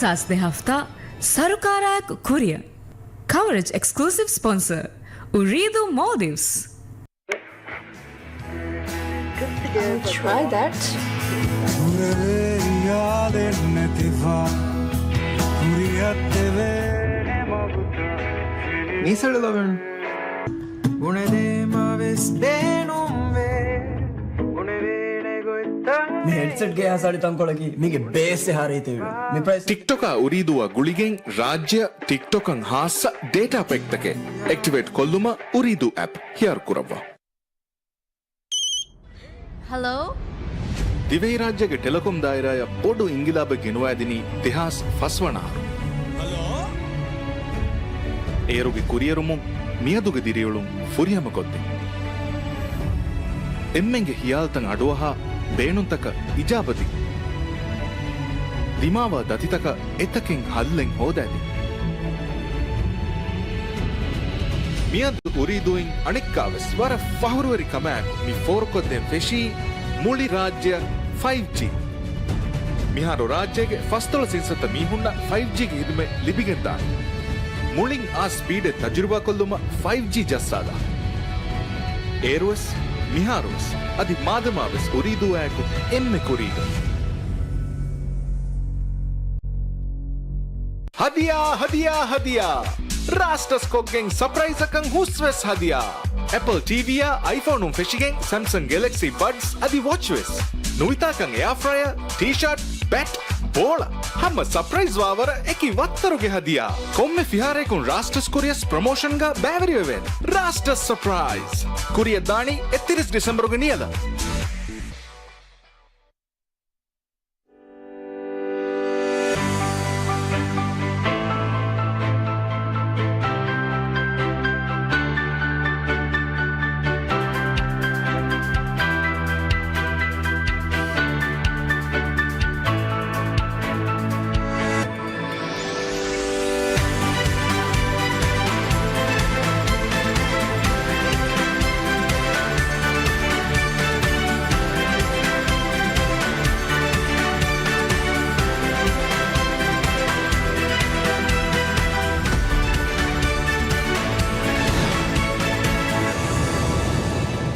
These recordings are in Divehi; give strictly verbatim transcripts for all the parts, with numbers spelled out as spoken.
ސާސް ދެ ހަފްތާ ސަރުކާރާއެކު ކުރިއަށް. ކަވަރޭޖް އެކްސްކްލޫސިވް ސްޕޮންސަރ، އުރީދޫ މޯލްޑިވްސް. I'll try that. މީސަޅު ލޮވެން. ބުނެދޭމަވެސް ބޭނުންވޭ. މި ހެޑްސެޓްގެ އެހާ ސަޅި ތަންކޮޅަކީ މީގެ ބޭސް އެހާ ރީތިވެ. މި ޕްރައިސް. ޓިކްޓޮކާ އުރީދޫއާ ގުޅިގެން ރާއްޖެއަށް ޓިކްޓޮކަށް ހާއްސަ ޑޭޓާ ޕެކްތަކެއް އެކްޓިވޭޓް ކޮށްލުމަށް އުރީދޫ އެޕް ހިޔާރު ކުރައްވާ. ހަލޯ؟ ދިވެހިރާއްޖޭގެ ޓެލެކޮމް ދާއިރާއަށް ބޮޑު އިންގިލާބެއް ގެނުވައިދިނީ ދެހާސް ފަސް ވަނަ އަހަރު. އޭރުގެ ކުރިއެރުމުން މިއަދުގެ ދިރިއުޅުން ފުރިހަމަކޮށްދިން. އެންމެންގެ ހިޔާލުތައް އަޑުއަހާ، ބޭނުންތަކަށް އިޖާބަދިން. ދިމާވާ ދަތިތަކަށް އެތަކެއް ހައްލެއް ހޯދައިދިން. މިއަދު އުރީދޫއިން އަނެއްކާވެސް ވަރަށް ފަހުރުވެރި ކަމާއެކު މި ފޯރުކޮށްދޭން ފެށީ މުޅި ރާއްޖެއަށް ފައިވް ޖީ. މިހާރު ރާއްޖޭގެ ފަސްދޮޅަސް އިންސައްތަ މީހުންނަށް ފައިވް ޖީގެ ހިދުމަތް ލިބިގެންދާނެ. މުޅިން އާ ސްޕީޑެއް ތަޖުރިބާކޮށްލުމަށް ފައިވް ޖީ ޖައްސާލާ. އޭރުވެސް، މިހާރުވެސް، އަދި މާދަމާވެސް އުރީދޫއާއެކު އެންމެ ކުރީގަ. ހަދިޔާ، ހަދިޔާ، ހަދިޔާ! ރާސްޓަސް ކޮށްގެން ސަޕްރައިޒަކަށް ހުސްވެސް ހަދިޔާ! އެޕަލް ޓީވީއާ އައިފޯނުން ފެށިގެން ސެމްސަން ގެލެކްސީ ބަޑްސް އަދި ވޮޗްވެސް. ނުވިތާކަށް އެއާފްރަޔަރ، ޓީޝާޓް، ބެޓް، ބޯޅަ. ހަމަ ސަޕްރައިޒް ވާވަރަށް އެކި ވައްތަރުގެ ހަދިޔާ. ކޮންމެ ފިހާރަޔަކުން ރާސްޓަސް ކުރިއަސް ޕްރޮމޯޝަންގަ ބައިވެރިވެވެން. ރާސްޓަސް ސަޕްރައިޒް. ކުރިއަށް ދާނީ އެއްތިރީސް ޑިސެމްބަރުގެ ނިޔަލަށް.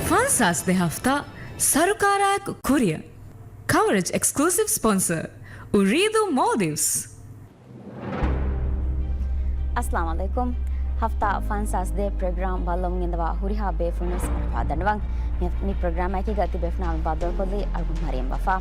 ފަންސާސް ދެ ހަފްތާ ސަރުކާރާއެކު ކުރިއަށް. ކަވަރޭޖް އެކްސްކްލޫސިވް ސްޕޮންސަރ، އުރީދޫ މޯލްޑިވްސް. އައްސަލާމު ޢަލައިކުމް. ހަފްތާ ފަންސާސް ދޭ ޕްރޮގްރާމް ބައްލަވަމުން ގެންދަވާ ހުރިހާ ބޭފުޅުންވެސް މަރުޙަބާ ދަންނަވަން. މި، މި ޕްރޮގްރާމާއެކީގަ ތިބޭފުޅުންނާ ބައްދަލުކޮށްލީ އަޅުގަނޑު މަރިޔަމް ވަފާ.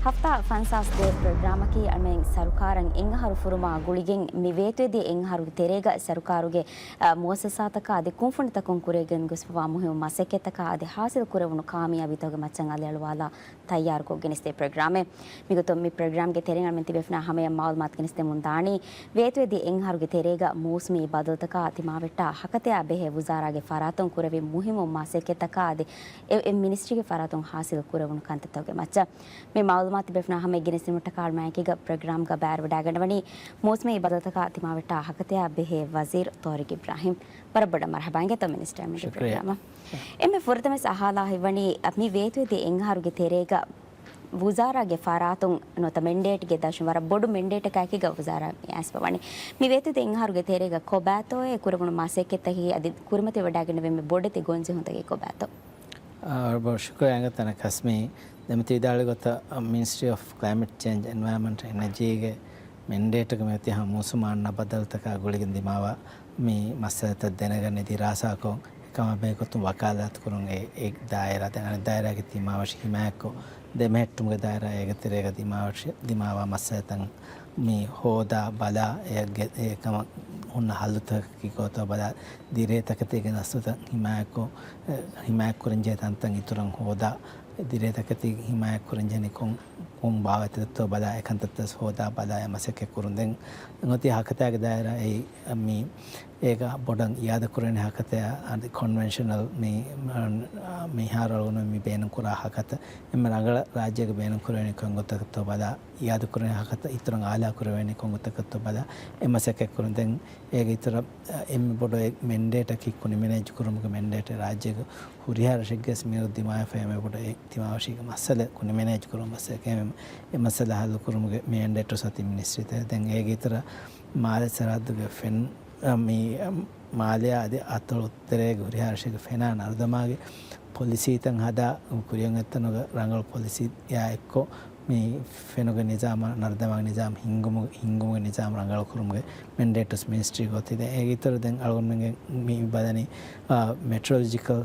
ހަފްތާ ފަންސާސް ދޭ ޕްރޮގްރާމަކީ އަޅުމެން ސަރުކާރަށް އެއްއަހަރު ފުރުމާ ގުޅިގެން މި ވޭތުވެދިޔަ އެއްއަހަރުގެ ތެރޭގަ ސަރުކާރުގެ، އަ، މުއައްސަސާތަކާ އަދި ކުންފުނިތަކުން ކުރިއަށް ގެންގޮސްފަވާ މުހިއްމު މަސައްކަތްތަކާ އަދި ހާސިލް ކުރެވުނު ކާމިޔާބީތަކުގެ މައްޗަށް އަލިއަޅުވާލާ ތައްޔާރުކޮށް ގެނެސްދޭ ޕްރޮގްރާމެއް. މިގޮތުން މި ޕްރޮގްރާމްގެ ތެރެއިން އަޅުމެން ތިބޭފުޅުންނާ ހަމަޔަށް މައުލޫމާތު ގެނެސްދެމުން ދާނީ، ވޭތުވެދިޔަ އެއްއަހަރުގެ ތެރޭގަ މޫސުމީ ބަދަލުތަކާ ތިމާވެއްޓާ ހަކަތަޔާ ބެހޭ ވުޒާރާގެ ފަރާތުން ކުރެވި މުހިއްމު މަސައްކަތްތަކާ އަދި އެ، އެ މިނިސްޓްރީގެ ފަރާތުން ހާސިލް ކުރެވުނު ކަންތައްތަކުގެ މައްޗަށް. މި މައުލޫމާތު ތިބޭފުޅުންނާ ހަމަޔަށް ގެނެސްދިނުމަށްޓަކާ އަޅުމެން އެކީގަ ޕްރޮގްރާމްގަ ބައިވެރިވެވަޑައިގަންނަވަނީ މޫސުމީ ބަދަލުތަކާ ތިމާވެއްޓާ ހަކަތަޔާ ބެހޭ ވަޒީރު ޠާރިޤް އިބްރާހިމް. ވަރަށް ބޮޑަށް މަރުޙަބާ އިނގޭތޯ މިނިސްޓަރ މި ޝުކުރިއްޔާ. ޕްރޮގްރާމަށް. އެންމެ ފުރަތަމަވެސް އަހާލާ ހިތްވަނީ، މި ވޭތުވެދިޔަ އެއްއަހަރުގެ ތެރޭގަ ވުޒާރާގެ ފަރާތުން ނުވަތަ މެންޑޭޓްގެ ދަށުން ވަރަށް ބޮޑު މެންޑޭޓަކާއެކީގަ ވުޒާރާ މި އައިސްފަވަނީ. މި ވޭތުވެދިޔަ އެއްއަހަރުގެ ތެރޭގަ ކޮބާތޯއޭ ކުރެވުނު މަސައްކަތްތަކީ އަދި ކުރިމަތިވެވަޑައިގެންނެވި މި ބޮޑެތި ގޮންޖެހުންތަކީ ކޮބާތޯ؟ އާ، ބޮޑަށް ޝުކުރިއްޔާ އިނގޭތޯ ކަސްމީ. ދެން މިތި ވިދާޅުވި ގޮތަށް، މިނިސްޓްރީ އޮފް ކްލައިމެޓް ޗޭންޖް، އެންވަޔަރމަންޓް، އެނަޖީގެ މެންޑޭޓުގެ މިއޮތީ ހަމަ މޫސުމާ އަންނަ ބަދަލުތަކާ ގުޅިގެން ދިމާވާ މި މައްސަލަތައް ދެނެގަންނެ ދިރާސާކޮށް، އެކަމާ ބެހޭގޮތުން ވަކާލާތުކުރުން އެ، އެ ދާއިރާ. ދެން އަނެއް ދާއިރާގެ ތިމާވެށި ހިމާޔަތްކޮށް، ދެމެހެއްޓުމުގެ ދާއިރާ އޭގެ ތެރޭގަ ދިމާވެށި، ދިމާވާ މައްސަލަތައް މި ހޯދާ ބަލާ، އެ، އެ، އެކަމަށް ހުންނަ ހައްލުތަކަކީ ކޯތޯ ބަލާ، ދިރޭ ތަކެތީގެ ނަސްލުތައް ހިމާޔަތްކޮށް، އެ، ހިމާޔަތްކުރަންޖެހޭ ތަންތަން އިތުރަށް ހޯދާ، ދިރޭ ތަކެތި ހިމާޔަތްކުރަންޖެހެނީ ކޮން، ކޮން ބާވަތެއްތޯ ބަލާ، އެކަންތައްތައް ހޯދާ ބަލާ، އެ މަސައްކަތް ކުރުން. ދެން އޮތީ ހަކަތާގެ ދާއިރާ އެއީ މި އޭގަ ބޮޑަށް އިޔާދަކުރެވެނީ ހަކަތައާ އަދި ކޮންވެންޝަނަލް މި، މިހާރު އަޅުގަނޑު މި ބޭނުންކުރާ ހަކަތަ އެންމެ ރަނގަޅަށް ރާއްޖޭގަ ބޭނުންކުރެވެނީ ކޮން ގޮތަކަށްތޯ ބަލާ، އިޔާދަކުރެވޭ ހަކަތަ އިތުރަށް އާލާކުރެވޭނީ ކޮން ގޮތަކަށްތޯ ބަލާ އެ މަސައްކަތް ކުރުން. ދެން އޭގެ އިތުރަށް އެންމެ ބޮޑު އެއް މެންޑޭޓަކީ ކުނި މެނޭޖް ކުރުމުގެ މެންޑޭޓެއް. ރާއްޖޭގަ ހުރިހާ ރަށެއްގެސް މިއަދު ދިމާވެފަ އެންމެ ބޮޑު އެއް ދިމާވެށީގެ މައްސަލަ ކުނި މެނޭޖް ކުރުމުގެ މައްސަލަ. އެ މައްސަލަ ހައްލު ކުރުމުގެ މެންޑޭޓު ސަތި މިނިސްޓްރީތައް. ދެން އޭގެ އިތުރަށް މާލެ ސަރަހައްދުގެ ފެން، މި، މާލެއާ އަދި އަތޮޅު ތެރޭގެ ހުރިހާ ރަށެއްގެ ފެނާ ނަރުދަމާގެ ޕޮލިސީތައް ހަދާ ކުރިއަށް އޮތްތަނުގަ ރަނގަޅު ޕޮލިސީއާ އެއްކޮށް، މި ފެނުގެ ނިޒާމާ ނަރުދަމާގެ ނިޒާމް ހިންގުމުގެ، ހިންގުމުގެ ނިޒާމް ރަނގަޅު ކުރުމުގެ މެންޑޭޓުސް މިނިސްޓްރީގަ އޮތީ. ދެން އޭގެ އިތުރަށް ދެން އަޅުގަނޑުމެންގެ މި ބަލަނީ، އާ، މެޓްރޮލޮޖިކަލް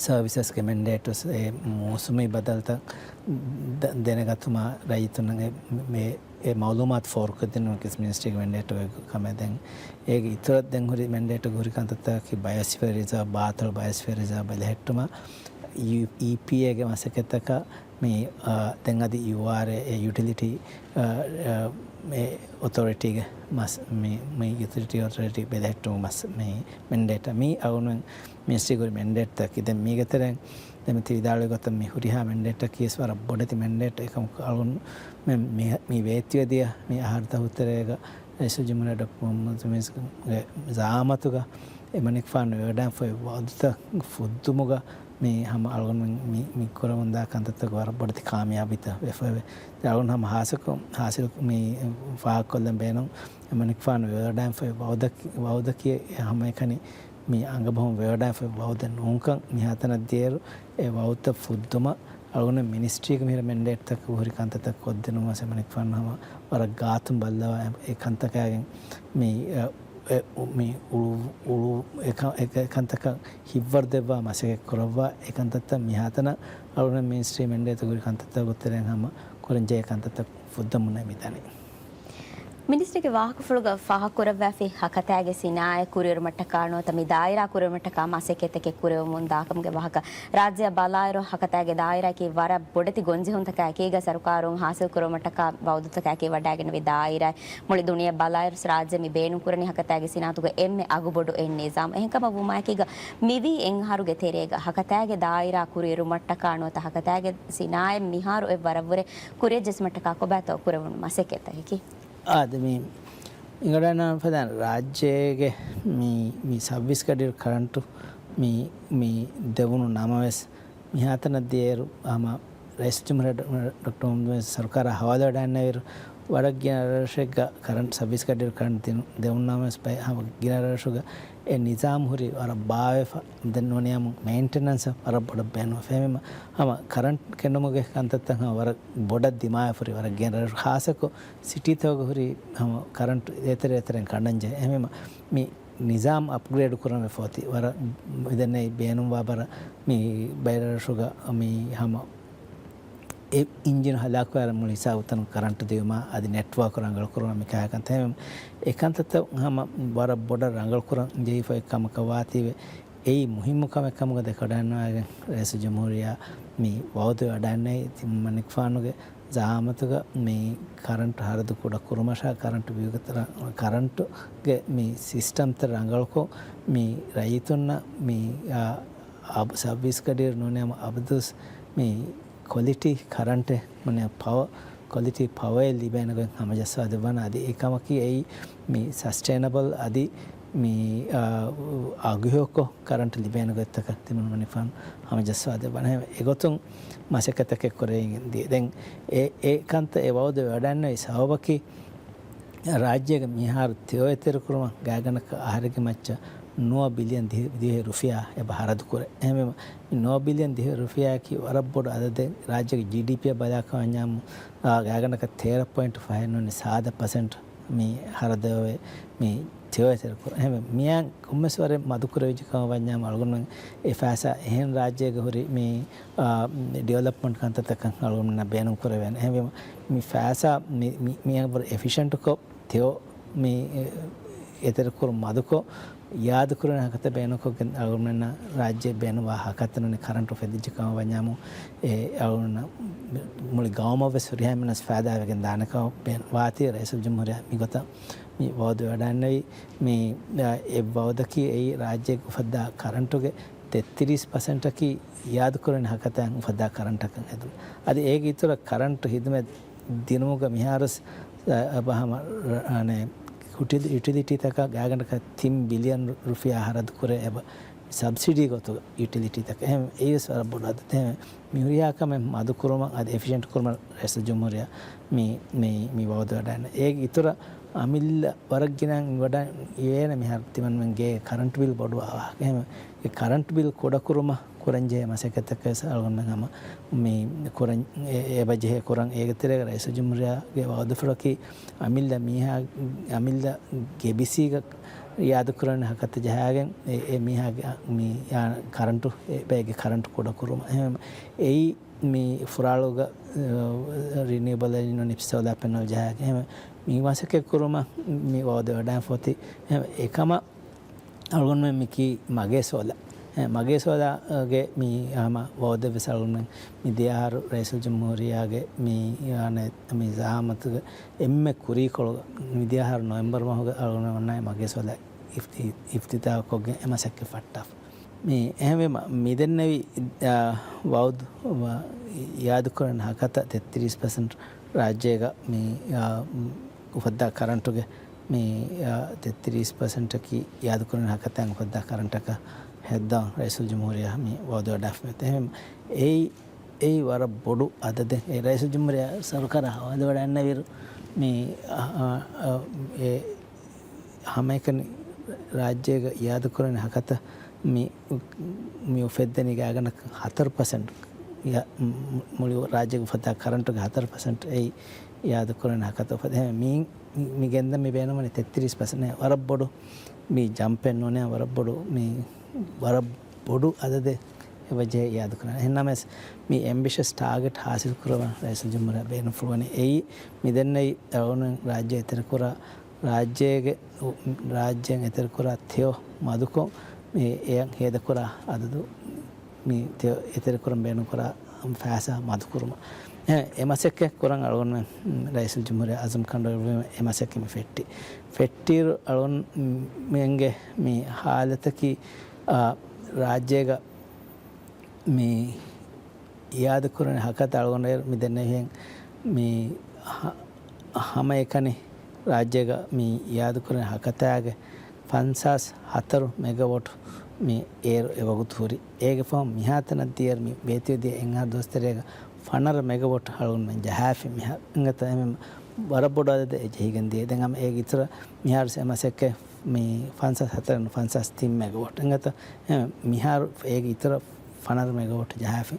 ސަރވިސަސްގެ މެންޑޭޓުސް އެ މޫސުމީ ބަދަލުތައް ދ-، ދެނެގަތުމާ ރައްޔިތުންނަށް އެ، މެ-، އެ މައުލޫމާތު ފޯރުކޮށްދިނުމަކީ މިނިސްޓްރީގެ މެންޑޭޓުގެ ކަމެއް. ދެން އޭގެ އިތުރަށް ދެން ހުރި މެންޑޭޓުގެ ހުރި ކަންތައްތަކަކީ ބަޔޮސްފިއަރ ރިޒާވް، ބާތޮޅު ބަޔޮސްފިއަރ ރިޒާވް ބެލެހެއްޓުމަށް ޔޫ-، އީޕީއޭގެ މަސައްކަތްތަކަށް މި، އާ، ދެން އަދި ޔޫއާރްއޭ އެ ޔުޓިލިޓީ، އާ، އާ، އެ އޮތޯރިޓީގެ މަސް-، މި، މި ޔުޓިލިޓީ އޮތޯރިޓީ ބެލެހެއްޓުމުގެ މަސް-، މި މެންޑޭޓަށް މި އަޅުގަނޑުމެން މިނިސްޓްރީގެ ހުރި މެންޑޭޓްތަކީ. ދެން މީގެ ތެރެއިން ދެން މިތި ވިދާޅުވި ގޮތަށް މި ހުރިހާ މެންޑޭޓަކީ ވެސް ވަރަށް ބޮޑެތި މެންޑޭޓް. އެކަމަކު އަޅުގަނޑުމެން މި، މި ވޭތުވެދިޔަ މި އަހަރުތަކުގެ ތެރޭގަ ރައީސުލްޖުމްހޫރިއްޔާ ޑޮކްޓަރ މުޙައްމަދު މުއިއްޒުގެ ޒައާމަތުގަ އެމަނިކުފާނު ވެވަޑައިގެންފައި ވައުދުތައް ފުއްދުމުގަ މި ހަމަ އަޅުގަނޑުމެން މި، މި ކުރަމުންދާ ކަންތައްތަކުގަ ވަރަށް ބޮޑެތި ކާމިޔާބީތައް ވެފައެވެ. ދެން އަޅުގަނޑު ހަމަ ހާއްސަކޮށް ހާސިލް މި ފާހަގަކޮށްލަން ބޭނުން އެމަނިކުފާނު ވެވަޑައިގެންފައި ވައުދަކީ، ވައުދަކީ ހަމައެކަނި މި އަނގަބަހުން ވެވަޑައިގެންފައި ވައުދެއް ނޫންކަން މިހާތަނަށް ދިޔައިރު އެ ވައުދުތައް ފުއްދުމަށް އަޅުގަނޑު މިނިސްޓްރީގެ މިހިރަ މެންޑޭޓްތަކަށް ހުރި ކަންތައްތައް ކޮށްދިނުމަށް އެމަނިކުފާނު ހަމަ ވަރަށް ގާތުން ބައްލަވާ އެ ކަންތަކާގެން މި، އެ، އެ، މި އުޅު، އުޅު އެ ކަ-، އެ ކަ-، ކަންތަކަށް ހިތްވަރު ދެއްވާ މަސައްކަތް ކުރައްވާ އެ ކަންތައްތައް މިހާތަނަށް އަޅުގަނޑު މިނިސްޓްރީ މެންޑޭޓްތައް ހުރި ކަންތައްތަކުގެ ތެރެއިން ހަމަ ކުރަންޖެހޭ ކަންތައްތައް ފުއްދަމުންނޭ މިދަނީ. މިނިސްޓްރީގެ ވާހަކަފުޅުގަ ފާހަގަކުރައްވާފި ހަކަތާގެ ސިނާއަތް ކުރިއެރުމަށްޓަކާ ނުވަތަ މި ދާއިރާ ކުރިއެރުމަށްޓަކާ މަސައްކަތްތަކެއް ކުރެވެމުން ދާކަމުގެ ވާހަކަ. ރާއްޖެއަށް ބަލާއިރު ހަކަތާގެ ދާއިރާއަކީ ވަރަށް ބޮޑެތި ގޮންޖެހުންތަކާއެކީގަ ސަރުކާރުން ހާސިލް ކުރުމަށްޓަކާ ވައުދުތަކާއެކީ ވަޑައިގެންނެވި ދާއިރާ. މުޅި ދުނިޔެ ބަލާއިރު ރާއްޖެ މި ބޭނުންކުރަނީ ހަކަތާގެ ސިނާއަތުގެ އެންމެ އަގުބޮޑު އެއް ނިޒާމް. އެހެންކަމަށް ވުމާއެކީގަ މިވީ އެއް އަހަރުގެ ތެރޭގަ ހަކަތާގެ ދާއިރާ ކުރިއެރުމަށްޓަކާ ނުވަތަ ހަކަތާގެ ސިނާއަތް މިހާރު އެއް ވަރަށްވުރެ ކުރިއަށް ޖެއްސުމަށްޓަކާ ކޮބާތޯ ކުރެވުނު މަސައްކަތްތަކަކީ؟ އާދެ، މި އިނގަޑަން ފަދަ ރާއްޖޭގެ މި، މި ސައްބީސް ގަޑިއިރު ކަރަންޓު މި، މި ދެވުނު ނަމަވެސް، މިހާތަނަށް ދިޔައިރު ހަމަ ރައީސުލްޖުމްހޫރިއްޔާ ޑޮ-، ޑޮކްޓަރ މުޙައްމަދު މުއިއްޒު ސަރުކާރާ ހަވާލުވެވަޑައިގެންނެވިއިރު، ވަރަށް ގިނަ ރަށެއްގަ ކަރަންޓް، ސައްބީސް ގަޑިއިރު ކަރަންޓް ދިނު-، ދެވުނު ނަމަވެސް، ބައެއް ހަމަ ގިނަ ރަށުގަ އެ ނިޒާމް ހުރީ ވަރަށް ބާވެފަ. ދެން ނޫނީ ހަމަ މެއިންޓެނަންސް ވަރަށް ބޮޑަށް ބޭނުންވެފަ. އެހެންވީމަ ހަމަ ކަރަންޓް ކެނޑުމުގެ ކަންތައްތައް ހަމަ ވަރަށް ބޮޑަށް ދިމާވެފަ ހުރި ވަރަށް ގިނަ ރަށު، ހާއްސަކޮށް ސިޓީތަކުގަ ހުރީ ހަމަ ކަރަންޓް އެތެރެ އެތެރެން ކަނޑަންޖެހޭ. އެހެންވީމަ މި ނިޒާމް އަޕްގްރޭޑް ކުރަން ވެފަ އޮތީ. ވަރަށް މިދެންނެވި ބޭނުންވާ ބަރަށް މި ބައެއް ރަށުގަ މި ހަމަ އެ އިންޖިން ހަލާކުވާއިރު މުޅި ހިސާބުތަނުން ކަރަންޓު ދިޔުމާ އަދި ނެޓްވޯކް ރަނގަޅު ކުރުމާ މި ކަހަލަ ކަންތައް. އެ ކަންތައްތައް ހަމަ ވަރަށް ބޮޑަށް ރަނގަޅު ކުރަން ޖެހިފައި ކަމަކަށް ވާތީވެ، އެއީ މުހިއްމު ކަމެއް ކަމުގަ ދެކެވަޑައިގަންނަވާގެން ރައީސުލްޖުމްހޫރިއްޔާ މި ވައުދު ވެވަޑައިގެންނެވި ތިމަން މަނިކުފާނުގެ ޒައާމަތުގަ މި ކަރަންޓު ހަރަދު ކުޑަ ކުރުމަށާ ކަރަންޓު ބިލްގެ ތަރަ-، ކަރަންޓުގެ މި ސިސްޓަމްތައް ރަނގަޅުކޮށް، މި ރައްޔިތުންނަށް މި، އާ، އަބް-، ސައްބީސް ގަޑިއިރު ނޫނީ ހަމަ އަބަދުވެސް މި ކޮލިޓީ ކަރަންޓެއް، ނޫނީ ޕަވަ، ކޮލިޓީ ޕަވައެއް ލިބޭނެ ގޮތް ހަމަޖައްސާދެއްވާނެ. އަދި އެކަމަކީ އެއީ މި ސަސްޓެއިނަބަލް އަދި މި، އާ، އަގުހެޔޮކޮށް ކަރަންޓު ލިބޭނެ ގޮތްތަކަށް ތިމަން މަނިކުފާނު ހަމަޖައްސާދެއްވާނެ. އެގޮތުން މަސައްކަތްތަކެއް ކުރެވިގެން ދިޔަ. ދެން އެ، އެ ކަންތައް އެ ވައުދު ވެވަޑައިގެންނެވި ސަބަބަކީ، ރާއްޖޭގެ މިހާރު ތެޔޮ އެތެރެކުރުމަށް ގާތްގަނޑަކަށް އަހަރެއްގެ މައްޗަށް ނުވަ ބިލިއަން ދި-، ދިވެހި ރުފިޔާ އެބަ ހަރަދު ކުރޭ. އެހެންވީމަ، މި ނުވަ ބިލިއަން ދިވެހި ރުފިޔާއަކީ ވަރަށް ބޮޑު އަދަދެއް. ރާއްޖޭގެ ޖީޑީޕީއަށް ބަލާކަށް ވަންޏާމު، އާ، ގާތްގަނޑަކަށް ތޭރަ ޕޮއިންޓް ފަހެއް ނޫނީ ސާދަ ޕަސެންޓް މި ހަރަދުވޭ މި ތެޔޮ އެތެރެކުރުން. އެހެންވެ، މިއަށް ކޮންމެސް ވަރެއް މަދުކުރެވިއްޖެ ކަމަށް ވަންޏާމު އަޅުގަނޑުމެން އެ ފައިސާ އެހެން ރާއްޖޭގަ ހުރި މި، އާ، ޑިވެލޮޕްމަންޓް ކަންތައްތަކަށް އަޅުގަނޑުމެންނަށް ބޭނުން ކުރެވޭނެ. އެހެންވީމަ، މި ފައިސާ މި، މި، މިއަށް ވަރަށް އެފިޝަންޓްކޮށް ތެޔޮ މި އެ-، އެތެރެކުރުން މަދުކޮށް، އިއާދަކުރުން ހަކަތަ ބޭނުންކޮށްގެން އަޅުގަނޑުމެންނަށް ރާއްޖެ ބޭނުންވާ ހަކަތަނުން ކަރަންޓު އުފެދިއްޖެ ކަމަށް ވަންޏާމު، އެ އަޅުގަނޑު މުޅި ގައުމަށްވެސް ހުރިހާ މިނަސް ފައިދާވެގެން ދާނެކަމަށް ވާތީ ރައީސުލްޖުމްހޫރިއްޔާ މިގޮތަށް މި ވައުދު ވެވަޑައިންނެވި. މި އެއް ވައުދަކީ އެއީ ރާއްޖޭގެ އުފައްދާ ކަރަންޓުގެ ތެއްތިރީސް ޕަސެންޓަކީ އިއާދަކުރަން ހަކަތައިން އުފައްދާ ކަރަންޓަކަށް ހެދުން. އަދި އޭގެ އިތުރަށް ކަރަންޓު ހިދުމަތް ދިނުމުގަ މިހާރުސް އަ، އަ، ހަމަ އަނެ ޔުޓިލި-، ޔުޓިލިޓީތަކަށް ގާގަނޑަކަށް ތިން ބިލިއަން ރު-، ރުފިޔާ ހަރަދު ކުރޭ އެބަ ސަބްސިޑީ ގޮތުގަ ޔުޓިލިޓީތަކަށް. އެހެން އެއީވެސް ވަރަށް ބޮޑު އަދަދެއް. މި ހުރިހާ ކަމެއް މަދުކުރުމަށް އަދި އެފިޝިއެންޓް ކުރުމަށް ރައީސުލްޖުމްހޫރިއްޔާ މި، މި، މި ވައުދު ވެވަޑައިން. އޭގެ އިތުރަށް އަމިއްލަ ވަރަށް ގިނަ ވަޑައި އޭނަ މިހާރު ތިމަންމެން ގޭ ކަރަންޓް ބިލް ބޮޑުވާ ވާހަކަ. އެހެން އެ ކަރަންޓް ބިލް ކުޑަކުރުމަށް ކުރަންޖެހޭ މަސައްކަތްތަކެއް ވެސް އަޅުގަނޑުމެން ހަމަ މި ކުރަން އެ-، އެބަ ޖެހޭ ކުރަން. އޭގެ ތެރޭގަ ރައީސުލްޖުމްހޫރިއްޔާގެ ވައުދުފުޅަކީ އަމިއްލަ މީހާ، އަމިއްލަ ގެބިސީގަ އިއާދަކުރަން ހަކަތަ ޖަހާގެން އެ، އެ މީހާގެ އަ، މި އާ، ކަރަންޓު އެ ބައެއްގެ ކަރަންޓު ކުޑަކުރުމަށް. އެހެން އެއީ މި ފުރާޅުގަ، އަ، ރިނިއުބަލް އެން ނުނިޕް ސޯލާ ޕެނަލް ޖަހާގެން އެހެން މި މަސައްކަތް ކުރުމަށް މި ވައުދު ވެވަޑައިފަ އޮތީ. އެހެން އެކަމަށް އަޅުގަނޑުމެން މިކީ މަގޭ ސޯލާ. އެ، މަގޭ ސޯލާގެ މި ހަމަ ވައުދެއްވެސް އަޅުގަނޑުމެން މި ދިޔަ އަހަރު ރައީސުލްޖުމްހޫރިއްޔާގެ މި، އަނެ، މި ޒައާމަތުގެ އެންމެ ކުރީކޮޅު މި ދިޔަ އަހަރު ނޮވެމްބަރު މަހުގަ އަޅުގަނޑުމެން އޮންނާނީ މަގޭ ސޯލާ އިފްތި-، އިފްތިތާހުކޮށްގެން އެ މަސައްކަތް ފައްޓާފަ. މި އެހެންވީމަ މިދެންނެވި، އާ، ވައުދު ވަ-، އިއާދަކުރަން ހަކަތަ ތެއްތިރީސް ޕަސެންޓް ރާއްޖޭގަ މި، އާ، އުފައްދާ ކަރަންޓުގެ މި، އާ، ތެއްތިރީސް ޕަސެންޓަކީ އިއާދަކުރަން ހަކަތައިން އުފައްދާ ކަރަންޓަކަށް ހެއްދާން ރައީސުލްޖުމްހޫރިއްޔާ މި ވައުދު ވެވަޑައިފަ އޮތީ. އެހެން އެއީ، އެއީ ވަރަށް ބޮޑު އަދަދެއް. އެ ރައީސުލްޖުމްހޫރިއްޔާ ސަރުކާރާ ހަވާލުވެވަޑައިންނެވިއިރު މި، އާ، އާ، އާ، އެ ހަމައެކަނި ރާއްޖޭގަ އިއާދަކުރަން ހަކަތަ މި، މި އުފެއްދެނީ ގާގަނޑަކަށް ހަތަރު ޕަސެންޓް. އިއާ، މު-، މުޅި ރާއްޖޭގަ އުފައްދާ ކަރަންޓުގެ ހަތަރު ޕަސެންޓް އެއީ އިއާދަކުރަން ހަކަތަ އުފައްދެ. މި، މި ގެންދަން މި ބޭނުންވަނީ ތެއްތިރީސް ޕަސެންޓް. ވަރަށް ބޮޑު މި ޖަމްޕެއް ނޫނޭ، ވަރަށް ބޮޑު މި، ވަރަށް ބޮޑު އަދަދެއް އެބަޖެހޭ އިއާދަކުރަން. އެހެންނަމަވެސް މި އެމްބިޝަސް ޓާގެޓް ހާސިލް ކުރައްވަން ރައީސުލްޖުމްހޫރިއްޔާ ބޭނުންފުޅުވަނީ. އެއީ މިދެންނެވި އަޅުގަނޑު ރާއްޖެ އެތެރެކުރާ، ރާއްޖޭގެ، ރާއްޖޭން އެތެރެކުރާ ތެޔޮ މަދުކޮށް، މި އެޔަށް ހޭދަކުރާ އަދަދު މި ތެޔޮ އެތެރެކުރަން ބޭނުންކުރާ ފައިސާ މަދުކުރުމަށް. އެ، އެ މަސައްކަތް ކުރަން އަޅުގަނޑުމެން ރައީސުލްޖުމްހޫރިއްޔާ އަޒުމް ކަނޑައެޅި އެ މަސައްކަތް މި ފެއްޓި. ފެއްޓިއިރު އަޅުގަނޑުމެންގެ މި ހާލަތަކީ، އާ، ރާއްޖޭގަ މި އިއާދަކުރަން ހަކަތަ އަޅުގަނޑު މި ދެންނެވިހެން މި ހަ-، ހަމައެކަނި ރާއްޖޭގަ މި އިއާދަކުރަން ހަކަތާގެ ފަންސާސް ހަތަރު މެގަވޮޓް މި އޭރު އެވަގުތު ހުރި. އޭގެ ފަހުން މިހާތަނަށް ދިޔައިރު މި ވޭތުވެދިޔަ އެއް އަހަރު ދުވަސް ތެރޭގަ ފަނަރަ މެގަވޮޓް އަޅުގަނޑުމެން ޖަހާފި މިހާ އެނގޭތަ އެމެ ވަރަށް ބޮޑު އަދަދެއް އެ ޖެހިގެން ދިޔަ. ދެން ހަމަ އޭގެ އިތުރަށް މިހާރު އެ މަސައްކަތް މި ފަންސާސް ހަތަރު ފަންސާސް ތިން މެގަވޮޓް އެނގޭތަ އެމެ މިހާރު އޭގެ އިތުރަށް ފަނަރަ މެގަވޮޓް ޖަހާފި.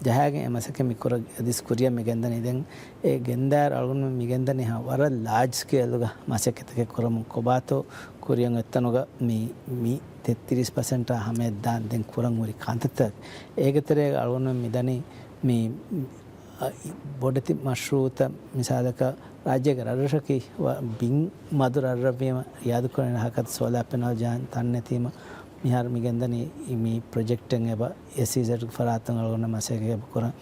ޖަހާގެން އެ މަސައްކަތް މި ކުރަ-، އަދިސް ކުރިއަށް މި ގެންދަނީ. ދެން އެ ގެންދާއިރު އަޅުގަނޑު މި ގެންދަނީ ހަ ވަރަށް ލާޖް ސްކޭލްގަ މަސައްކަތްތަކެއް ކުރަމުން. ކޮބާތޯ ކުރިއަށް އޮތްތަނުގަ މި، މި ތެއްތިރީސް ޕަސެންޓާ ހަމަޔަށް ދާން ދެން ކުރަން ހުރި ކަންތައްތައް. އޭގެ ތެރޭގަ އަޅުގަނޑު މި ދަނީ މި، އަ، ބޮޑެތި މަޝްރޫއުތައް މިސާލަކަށް ރާއްޖޭގެ ރަށްރަށަކީ ވަ-، ބިން މަދު ރަށްރަށްވީމަ އިއާދަކުރަން ހަކަތަ ސޯލާ ޕެނަލް ޖަހަން ތަން ނެތީމަ މިހާރު މި ގެންދަނީ މި ޕްރޮޖެކްޓެއް އެބަ އެސްއީޒެޑްގެ ފަރާތުން އަޅުގަނޑަށް މަސައްކަތް ކުރަން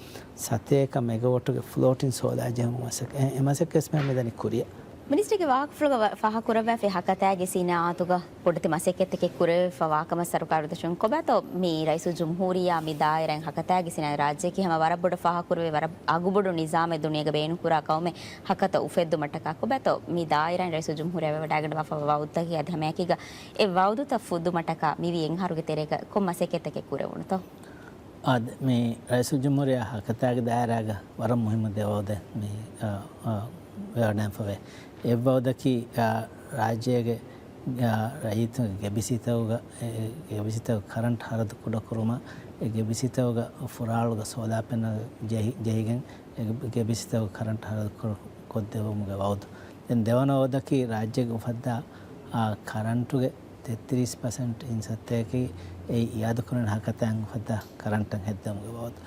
ސަތޭކަ މެގަވޮޓުގެ ފްލޯޓިން ސޯލާ ޖެހުމުގެ މަސައްކަތް. އެ، އެ މަސައްކަތް ވެސް މި ދަނީ ކުރިއަށް. މިނިސްޓަރގެ ވާހަކަފުޅުގަ ވަ-، ފާހަގަކުރައްވާފައި ހަކަތާގެ ސިނާއަތުގަ ބޮޑެތި މަސައްކަތްތަކެއް ކުރެވިފަ ވާކަމަށް ސަރުކާރު ދަށުން. ކޮބާތޯ މި ރައީސުލްޖުމްހޫރިއްޔާ މި ދާއިރާއިން ހަކަތާގެ ސިނާއަތު ރާއްޖެއަކީ ހަމަ ވަރަށް ބޮޑަށް ފާހަގަކުރެވޭ ވަރަށް އަގުބޮޑު ނިޒާމެއް ދުނިޔޭގަ ބޭނުންކުރާ ޤައުމެއް ހަކަތަ އުފެއްދުމަށްޓަކާ. ކޮބާތޯ މި ދާއިރާއިން ރައީސުލްޖުމްހޫރިއްޔާ ވެވަޑައިގަންނަވާފަ ވައުދުތަކީ އަދި ހަމައެކީގަ އެ ވައުދުތައް ފުއްދުމަށްޓަކާ މިވީ އެއްއަހަރުގެ ތެރޭގަ ކޮން މަސައްކަތްތަކެއް ކުރެވުނުތޯ؟ އާދެ، މި ރައީސުލްޖުމްހޫރިއްޔާ ހަކަތާގެ ދާއިރާގަ ވަރަށް މުހިއްމު ދެ ވައުދެއް މި، އާ، އާ، ވެވަޑައިގެންފަވޭ. އެއް ވައުދަކީ، އާ، ރާއްޖޭގެ، އާ، ރައްޔިތުންގެ ގެބިސީތަކުގަ، އެ، ގެބިސީތަކުގެ ކަރަންޓް ހަރަދު ކުޑަކުރުމަށް، އެ ގެބިސީތަކުގަ ފުރާޅުގަ ސޯލާ ޕެނަލް ޖެހި-، ޖެހިގެން، އެ ގެ-، ގެބިސީތަކުގެ ކަރަންޓް ހަރަދު ކުރު-، ކޮށްދެއްވުމުގެ ވައުދު. ދެން ދެވަނަ ވައުދަކީ ރާއްޖޭގެ އުފައްދާ، އާ، ކަރަންޓުގެ ތެއްތިރީސް ޕަސެންޓް އިން ސައްތައަކީ އެއީ އިއާދަކުރަން ހަކަތައިން އުފައްދާ ކަރަންޓަށް ހެއްދެވުމުގެ ވައުދު.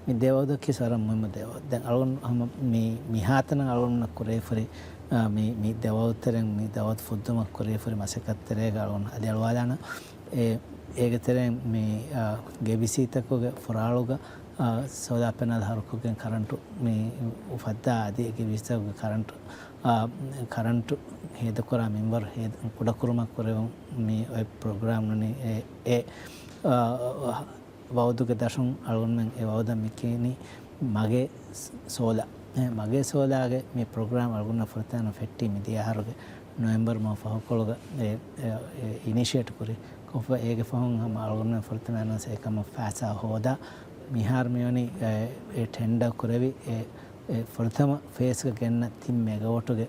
މި ދެ ވައުދަކީ ވަރަށް މުހިއްމު ދެ ވައުދު. ދެން އަޅުގަނޑު ހަމަ މި، މިހާތަނަށް އަޅުގަނޑުމެންނަށް ކުރެވިފައި އާ، މި، މި ދައުވަތުތެރެއިން މި ދައުވަތު ފުއްދުމަށް ކުރެވިފަހުރި މަސައްކަތްތެރޭގަ އަޅުގަނޑު އަލިއަޅުވާލާނަން. އޭ، އޭގެ ތެރެއިން މި، އާ، ގޭބީސީތަކުގެ ފުރާޅުގަ، އާ، ސޯލާ ޕެނަލް ހަރުކޮށްގެން ކަރަންޓު މި އުފައްދާ އަދި ގޭބީސީތަކުގެ ކަރަންޓު، އާ، ކަރަންޓު ހޭދަކުރާ މިންވަރު ހޭދަ، ކުޑަކުރުމަށް ކުރެވުން މި އޮތް ޕްރޮގްރާމް ނޫނީ އެ، އެ، އާ، ވައުދުގެ ދަށުން އަޅުގަނޑުމެން އެ ވައުދަށް މި ކިޔަނީ މަގޭ ސޯލާ. އެ، މަގޭ ސޯލާގެ މި ޕްރޮގްރާމް އަޅުގަނޑަށް ފުރަތަމަ ފެއްޓީ މިދިޔަ އަހަރުގެ ނޮވެމްބަރު މަހު ފަހުކޮޅުގަ އެ، އެ، އެ އިނިޝިއޭޓް ކުރި. ކޮށްފަ އޭގެ ފަހުން ހަމަ އަޅުގަނޑުމެން ފުރަތަމަ އެ ކަމަށް ފައިސާ ހޯދާ. މިހާރު މިވަނީ އެ، އެ ޓެންޑަރ ކުރެވި އެ، އެ ފުރަތަމަ ފޭސްގަ ގެންނަ ތިން މެގަވޮޓުގެ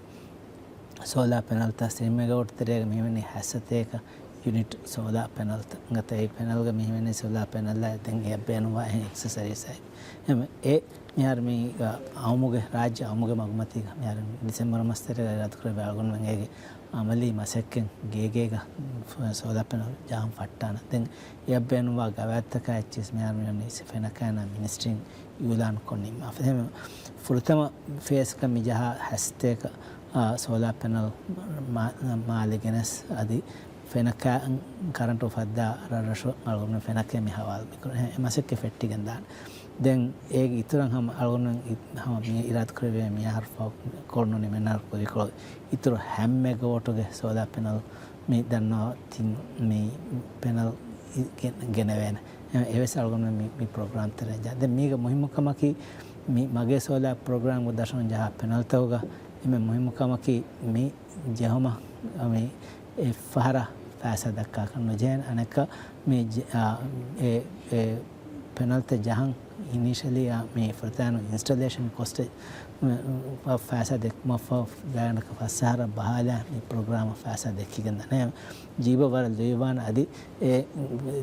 ސޯލާ ޕެނަލްތައް. ތިން މެގަވޮޓް ތެރޭގަ މިވަނީ ހަތްސަތޭކަ ޔުނިޓް ސޯލާ ޕެނަލްތައް. އެނގޭތަ އެ ޕެނަލްގަ މިވަނީ ސޯލާ ޕެނަލް ދެން އެއަށް ބޭނުންވާ އެހެން އެކްސެސަރީސް އެ. އެ މިހާރު މި އަ، އައުމުގެ، ރާއްޖެ އައުމުގެ މަގުމަތީގަ މިހާރު ޑިސެމްބަރު މަސް ތެރޭގަ އިރާދަކުރެއްވި އަޅުގަނޑުމެން އޭގެ އަމަލީ މަސައްކަތް ގޭގޭގަ ސޯލާ ޕެނަލް ޖަހަން ފައްޓާނަން. ދެން އެއަށް ބޭނުންވާ ގަވާއިދުތަކާ އެއްޗިސް މިހާރު މިވަނީ ފެނަކާ އިން މިނިސްޓްރީން އިއުލާން ކޮށް ނިންމާފަ. ފުރަތަމަ ފޭސްގަ މި ޖަހާ ހަތްސަތޭކަ، އާ، ސޯލާ ޕެނަލް މާ-، މާލެ ގެނެސް އަދި ފެނަކާ ކަރަންޓު އުފައްދާ ރަށްރަށު އަޅުގަނޑު ފެނަކޭ މި ހަވާލު މިކުރަން. އެ މަސައްކަތް ފެއްޓިގެން ދާނެ. ދެން އޭގެ އިތުރަށް ހަމަ އަޅުގަނޑު ހަމަ މި އިރާދަކުރެއްވިޔާ މި އަހަރު ފަހު ކޮޅުނު ނިމެންނަހަރު ކުރިކޮޅު އިތުރު ހަ މެގަވޮޓުގެ ސޯލާ ޕެނަލް މި ދަންނަވާ ތިން މި ޕެނަލް ގެ-، ގެނެވޭނެ. އެ-، އެވެސް އަޅުގަނޑު މި، މި ޕްރޮގްރާމް ތެރޭ ޖާ. ދެން މީގެ މުހިއްމު ކަމަކީ މި މަގޭ ސޯލާ ޕްރޮގްރާމްގެ ދަށުން ޖަހާ ޕެނަލްތަކުގަ އެންމެ މުހިއްމު ކަމަކީ މި ޖެހުމަށް މި އެއްފަހަރަށް ފައިސާ ދައްކާކަށް ނުޖެހޭނެ. އަނެއްކާ މި ޖެ-، އާ، އެ، އެ ޕެނަލްތައް ޖަހަން އިނީޝަލީ، އާ، މި ފުރަތަމަ އިންސްޓަލޭޝަން ކޮސްޓެއް، އާ، ފައިސާ ދެއްކުމަށްފަހު ގާތްގަނޑަކަށް ފަސް އަހަރަށް ބަހާލާ މި ޕްރޮގްރާމަށް ފައިސާ ދެއްކިގެން ދާނެ. ޖީބަށް ވަރަށް ލުއިވާނެ އަދި އެ،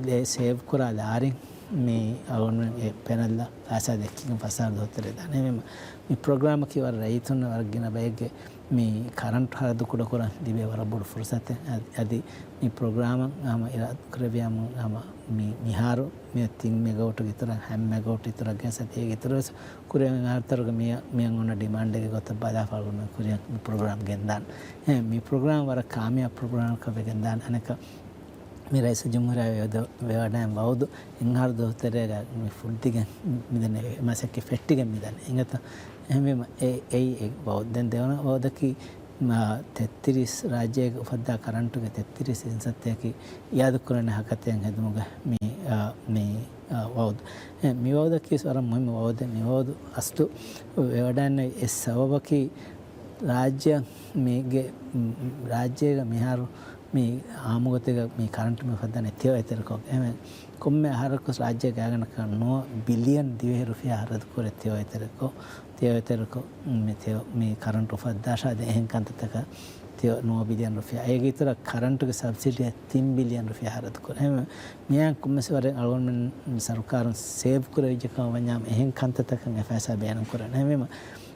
އެ ސޭވް ކުރާ ލާރިން މި އަޅުގަނޑުމެން އެ ޕެނަލްއަށް ފައިސާ ދެއްކިގެން ފަސް އަހަރު ދުވަހު ތެރޭ ދާނެ. މި، މި ޕްރޮގްރާމަކީ ވަރަށް ރައްޔިތުންނަށް ވަރަށް ގިނަ ބައެއްގެ މި ކަރަންޓު ހަރަދު ކުޑަކުރަން ލިބޭ ވަރަށް ބޮޑު ފުރުސަތެއް. އަދި، އަދި މި ޕްރޮގްރާމަށް ހަމަ އިރާދަކުރެއްވިޔާމު ހަމަ މި މިހާރު މި ތިން މެގަވޮޓުގެ އިތުރަށް، ހަ މެގަވޮޓު އިތުރަށް ގެނެސް އަދި އޭގެ އިތުރަށް ކުރިއަށް އަހަރުތަކުގަ މި، މިއަށް އޮންނަ ޑިމާންޑެއްގެ ގޮތަށް ބަލާފަ އަޅުގަނޑުމެން ކުރިއަށް މި ޕްރޮގްރާމް ގެންދާނެ. އެ، މި ޕްރޮގްރާމް ވަރަށް ކާމިޔާބު ޕްރޮގްރާމަކަށް ވެގެންދާނެ. އަނެއްކާ މި ރައީސުލްޖުމްހޫރިއްޔާ ވެވަޑައިގެން ވައުދު އެއް އަހަރު ދުވަހު ތެރޭގަ މި ފުއްދިގެން މިދަނީ، މަސައްކަތް ފެއްޓިގެން މިދަނީ. އެނގޭތަ؟ އެހެންވީމަ އެ، އެއީ އެ ވައުދު. ދެން ދެވަނަ ވައުދަކީ މާ ތެއްތިރީސް ރާއްޖޭގަ އުފައްދާ ކަރަންޓުގެ ތެއްތިރީސް އިންސައްތައަކީ އިއާދަކުރާނެ ހަކަތައެއް ހެދުމުގެ މި، އާ، މި، އާ، ވައުދު. އެ، މި ވައުދަކީ ވަރަށް މުހިއްމު ވައުދެއް. މި ވައުދު އަސްލު ވެވަޑައިގެންނެވި އެއް ސަބަބަކީ ރާއްޖެ މީގެ، ރާއްޖޭގަ މިހާރު މި އާއްމުގޮތެއްގަ މި ކަރަންޓު މި އުފައްދާނެ ތެޔޮ އެތެރެކޮށް. އެހެން ކޮންމެ އަހަރަކު ރާއްޖޭގެ ގާތްގަނޑަކަށް ނުވަ ބިލިއަން ދިވެހި ރުފިޔާ ހަރަދު ކުރޭ ތެޔޮ އެތެރެކޮށް، ތެޔޮ އެތެރެކޮށް، މި ތެޔޮ، މި ކަރަންޓު އުފައްދާށާ އަދި އެހެން ކަންތައްތަކަށް ތެޔޮ ނުވަ ބިލިއަން ރުފިޔާ. އޭގެ އިތުރަށް ކަރަންޓުގެ ސަބްސިޑީއަށް ތިން ބިލިއަން ރުފިޔާ ހަރަދު ކުރޭ. އެހެންވެ، މިއާ ކޮންމެސް ވަރެއް އަޅުގަނޑުމެން ސަރުކާރުން ސޭވް ކުރެވިއްޖެ ކަމަށް ވަންޏާ އެހެން ކަންތައްތަކަށް އެ ފައިސާ ބޭނުން ކުރަން. އެހެންވީމަ،